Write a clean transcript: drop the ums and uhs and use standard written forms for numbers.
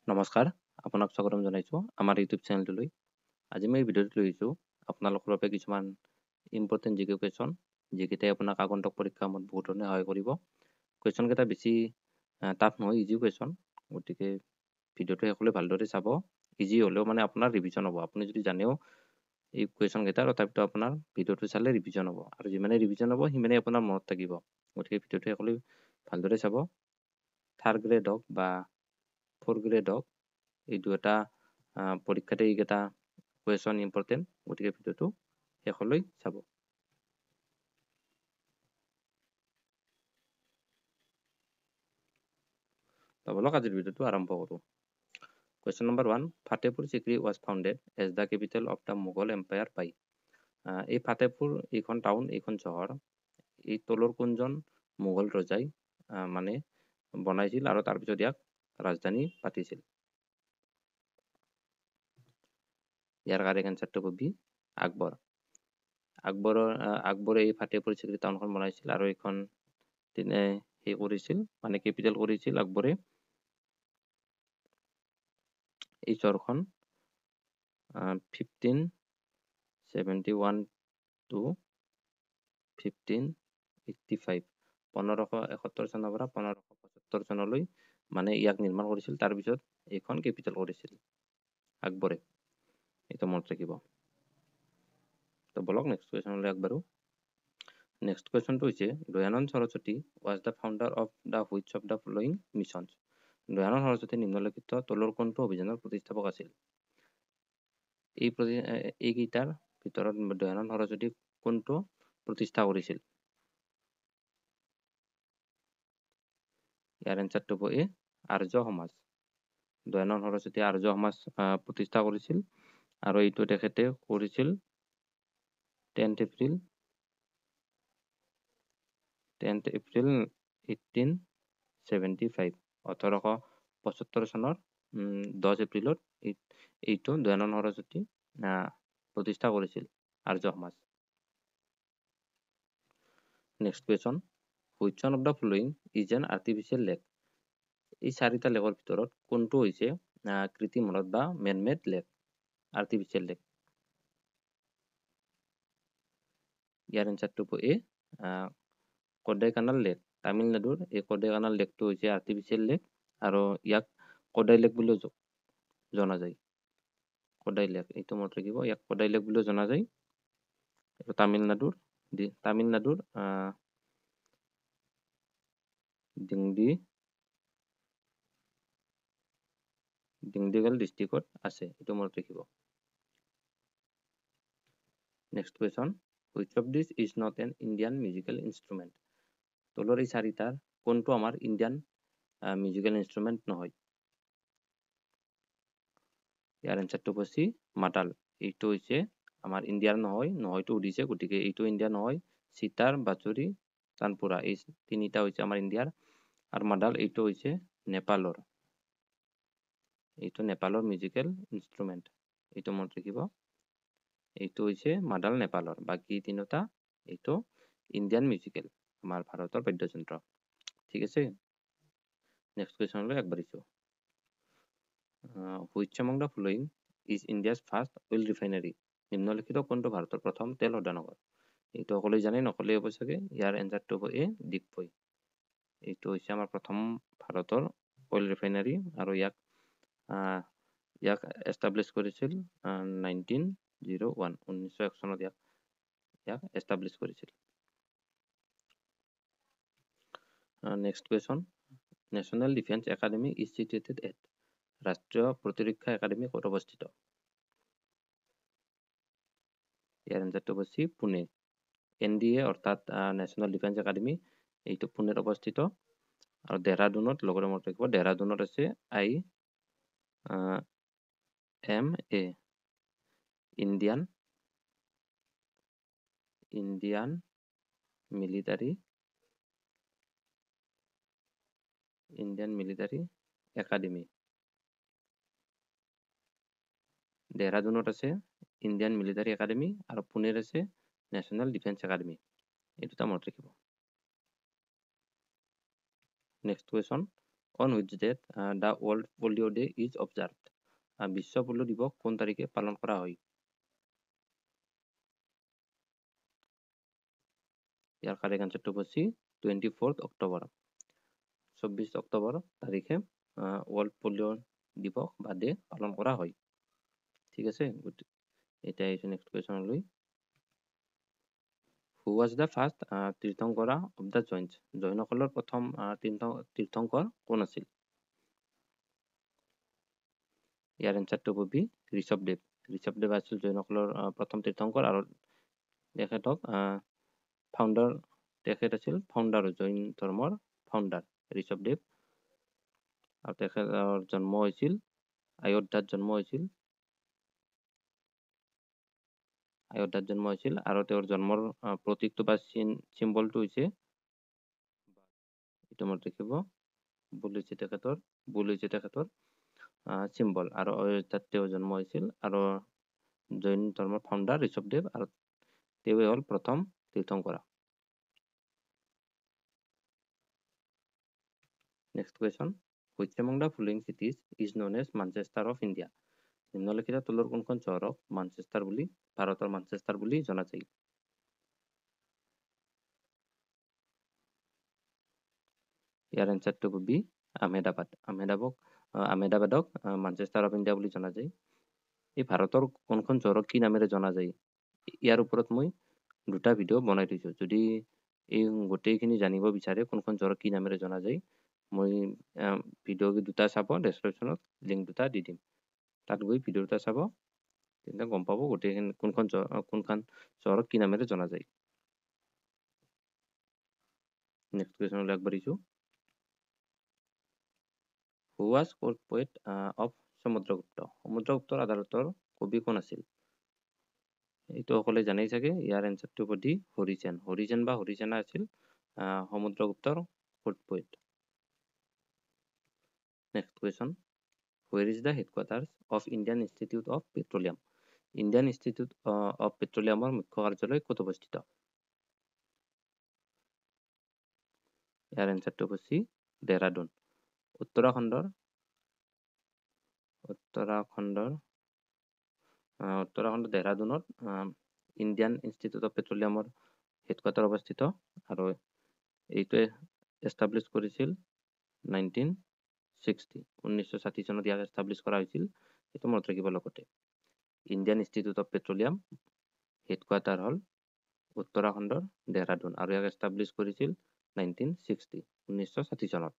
নমস্কাৰ, আপোনাক স্বাগতম জনাইছোঁ আমাৰ ইউটিউব চেনেলটোলৈ। আজি মই এই ভিডিঅ'টোত লৈ আহিছোঁ আপোনালোকৰ বাবে কিছুমান ইম্পৰ্টেণ্ট জিকে কুৱেশ্যন, যিকেইটাই আপোনাক আগন্তুক পৰীক্ষাসমূহত বহুত ধৰণে সহায় কৰিব। কুৱেশ্যনকেইটা বেছি টাফ নহয়, ইজি কুৱেশ্যন, গতিকে ভিডিঅ'টো সকলোৱে ভালদৰে চাব। ইজি হ'লেও মানে আপোনাৰ ৰিভিজন হ'ব। আপুনি যদি জানেও এই কুৱেশ্যনকেইটা, তথাপিতো আপোনাৰ ভিডিঅ'টো চালে ৰিভিজন হ'ব, আৰু যিমানে ৰিভিজন হ'ব সিমানেই আপোনাৰ মনত থাকিব। গতিকে ভিডিঅ'টো সকলোৱে ভালদৰে চাব। থাৰ্ড গ্ৰেড হওক বা ফ'ৰ্থ গ্ৰেড হওক, এই দুটা পৰীক্ষাতে এইকেইটা কুৱেশ্যন ইম্পৰ্টেণ্ট, গতিকে ভিডিঅ'টো শেষলৈ চাব। বলক আজিৰ ভিডিঅ'টো আৰম্ভ কৰোঁ। Question number 1, Fatehpur Sikri was founded as the capital of the Mughal empire by. এই ফাতেহপুৰ এইখন টাউন, এইখন চহৰ, এই তলৰ কোনজন মোগল ৰজাই মানে বনাইছিল আৰু তাৰপিছত ইয়াক ৰাজধানী পাতিছিল? ইয়াৰ কাৰেক্ট এনচাৰটো হ'ব বি, আকবৰ। আকবৰে এই ফাতেহপুৰ চিক্ৰী টাউনখন বনাইছিল আৰু এইখন তেনে সেই কৰিছিল, মানে কেপিটেল কৰিছিল আকবৰে। এই চহৰখন 1571 টু 1585, 1571 চনৰ পৰা 1575 চনলৈ মানে ইয়াক নিৰ্মাণ কৰিছিল। তাৰপিছত এইখন কেপিটেল কৰিছিল আকবৰে, এইটো মনত ৰাখিব। তো বলক নেক্সট কুৱেশ্যনলৈ আগবাঢ়ো। নেক্সট কুৱেশ্যনটো হৈছে Dayananda Saraswati was the founder of the which of the following missions. Dayananda Saraswati নিম্নলিখিত তলৰ কোনটো অভিযানৰ প্ৰতিষ্ঠাপক আছিল? এইকেইটাৰ ভিতৰত দয়ানন্দ সৰস্বতী কোনটো প্ৰতিষ্ঠা কৰিছিল? ইয়াৰ এনচাৰটো হ'ব এ, আৰ্য সমাজ। দয়ানন্দ সৰস্বতী আৰ্য সমাজ প্ৰতিষ্ঠা কৰিছিল আৰু এইটো তেখেতে কৰিছিল 10th April 1875, 1875 চনৰ 10 এপ্ৰিলত এইটো দয়ানন্দ সৰস্বতী প্ৰতিষ্ঠা কৰিছিল আৰ্য সমাজ। Next question, which one of the following is an artificial lake? এই চাৰিটা লেকৰ ভিতৰত কোনটো হৈছে কৃত্ৰিম হ্ৰদ বা মেনমেড লেক, আৰ্টিফিচিয়েল লেক? ইয়াৰ এনচাৰটো হ'ব এ, কোডাইকানাল লেক। তামিলনাডুৰ এই কোডাইকানাল লেকটো হৈছে আৰ্টিফিচিয়েল লেক আৰু ইয়াক কোডাই লেক বুলিও জনা যায়। কোডাই লেক, এইটো মনত ৰাখিব, ইয়াক কোডাই লেক বুলিও জনা যায়। এইটো তামিলনাডুৰ ডিংডিগাল ডিষ্ট্ৰিক্টত আছে, এইটো মনত ৰাখিব। Next question, which of this is not an Indian musical instrument? তলৰ এই চাৰিটাৰ কোনটো আমাৰ ইণ্ডিয়ান মিউজিকেল ইনষ্ট্ৰুমেণ্ট নহয়? ইয়াৰ এনচাৰটো হ'ব চি, মাতাল। এইটো হৈছে আমাৰ ইণ্ডিয়াৰ নহয়, নহয়টো সুধিছে, গতিকে এইটো ইণ্ডিয়াৰ নহয়। চিতাৰ, বাঁচুৰি, তানপুৰা এই তিনিটা হৈছে আমাৰ ইণ্ডিয়াৰ, আৰু মাদাল এইটো হৈছে নেপালৰ, এইটো নেপালৰ মিউজিকেল ইনষ্ট্ৰুমেণ্ট, এইটো মনত ৰাখিব। এইটো হৈছে মাদাল নেপালৰ, বাকী তিনিটা এইটো ইণ্ডিয়ান মিউজিকেল, আমাৰ ভাৰতৰ বাদ্যযন্ত্ৰ। ঠিক আছে, নেক্সট কুৱেশ্যনলৈ আগবাঢ়িছোঁ। Which among the following is India's first oil refinery? নিম্নলিখিত কোনটো ভাৰতৰ প্ৰথম তেল শোধনাগাৰ? এইটো সকলোৱে জানে, নক'লেই হ'ব চাগে। ইয়াৰ এনচাৰটো হ'ব এ, ডিগবৈ। এইটো হৈছে আমাৰ প্ৰথম ভাৰতৰ অইল ৰিফাইনাৰী আৰু ইয়াক এষ্টাব্লিছ কৰিছিল 1901, 1901 চনত ইয়াক এষ্টাব্লিছ কৰিছিল। Next question, national defence academy is situated at? ৰাষ্ট্ৰীয় প্ৰতিৰক্ষা একাডেমী ক'ত অৱস্থিত? ইয়াৰ এনচাৰটো হ'ব C, Pune. N D A অৰ্থাৎ নেশ্যনেল ডিফেন্স একাডেমী এইটো পুনেত অৱস্থিত। আৰু দেহৰাদুনত, লগতে মনত ৰাখিব, দেহৰাদুনত আছে I M A, Indian Indian military Indian military academy. দেহৰাদুনত আছে ইণ্ডিয়ান মিলিটাৰী একাডেমী আৰু পুনেত আছে নেশ্যনেল ডিফেন্স একাডেমী, এই দুটা মনত ৰাখিব। Next question, On which date the World Polio Day is observed? Biswa polio' দিৱস কোন তাৰিখে পালন কৰা হয়? ইয়াৰ কাৰেক্ট আনচাৰটো হ'ব চি, 24 অক্টোবৰ। 24 অক্টোবৰ তাৰিখে ৱৰ্ল্ড পলিঅ' দিৱস বা ডে পালন কৰা হয়। ঠিক আছে, এতিয়া আহিছোঁ নেক্সট কুৱেশ্যনলৈ। Who was the first Tirthankara of the Jains? জৈনসকলৰ প্ৰথম তীৰ্থংকৰ কোন আছিল? ইয়াৰ এনচাৰটো হ'ব বি, ঋষভদেৱ। ঋষভদেৱ আছিল জৈনসকলৰ প্ৰথম তীৰ্থংকৰ আৰু তেখেতক ফাউণ্ডাৰ, তেখেত আছিল ফাউণ্ডাৰ, জৈন ধৰ্মৰ ফাউণ্ডাৰ ঋষভদেৱ। আৰু তেখেতৰ জন্ম হৈছিল অয়োধ্যাত, জন্ম হৈছিল অয়োধ্যাত জন্ম হৈছিল আৰু তেওঁৰ জন্মৰ প্ৰতীকটো বা চিম্বলটো হৈছে এইটো, মনত ৰাখিব, বুল হৈছে তেখেতৰ, বুল হৈছে তেখেতৰ চিম্বল। আৰু অযোধ্যাত তেওঁ জন্ম হৈছিল আৰু জৈন ধৰ্মৰ ফাউণ্ডাৰ ঋষভদেৱ আৰু তেওঁৱে হ'ল প্ৰথম তীৰ্থংকৰা। Next question, which among the following cities is known as Manchester of India? নিম্নলিখিত তলৰ কোনখন চহৰক মানচেষ্টাৰ বুলি, ভাৰতৰ মানচেষ্টাৰ বুলি জনা যায়? ইয়াৰ এনচাৰটো হ'ব বি, আহমেদাবাদ। আহমেদাবাদক মানচেষ্টাৰ অফ ইণ্ডিয়া বুলি জনা যায়। এই ভাৰতৰ কোনখন চহৰক কি নামেৰে জনা যায়, ইয়াৰ ওপৰত মই দুটা ভিডিঅ' বনাই থৈছোঁ। যদি এই গোটেইখিনি জানিব বিচাৰে কোনখন চহৰক কি নামেৰে জনা যায়, মই ভিডিঅ' দুটা চাব, ডেছক্ৰিপশ্যনত লিংক দুটা দি দিম, তাত গৈ ভিডিঅ' দুটা চাব, তেন্তে গম পাব গোটেইখিনি কোনখন চহৰক কি নামেৰে জনা যায়। নেক্সট কুৱেশ্যনলৈ আগবাঢ়িছোঁ। Who was court poet of Samudragupta? সমুদ্ৰগুপ্তৰ আদালতৰ কবি কোন আছিল? এইটো সকলোৱে জানেই চাগে। ইয়াৰ এনচাৰটো হ'ব ডি, হৰিসেন। হৰিসেন বা হৰিসেনা আছিল সমুদ্ৰগুপ্তৰ court poet. Next question, where is the headquarters of Indian Institute of Petroleum? Indian Institute of পেট্ৰলিয়ামৰ মুখ্য কাৰ্যালয় ক'ত অৱস্থিত? ইয়াৰ এনচাৰটো হ'ব চি, ডেৰাডুন। উত্তৰাখণ্ডৰ উত্তৰাখণ্ডৰ উত্তৰাখণ্ডৰ ডেৰাডুনত ইণ্ডিয়ান ইনষ্টিটিউট অফ পেট্ৰলিয়ামৰ হেডকোৱাৰ্টাৰ অৱস্থিত আৰু এইটোৱে এষ্টাব্লিছ কৰিছিল 1960, 1960 চনত ইয়াক এষ্টাব্লিছ কৰা হৈছিল, সেইটো মনত ৰাখিব। লগতে Indian Institute of Petroleum headquarter হ'ল উত্তৰাখণ্ডৰ ডেৰাডুন আৰু ইয়াক এষ্টাব্লিছ কৰিছিল 1960, 1960 চনত।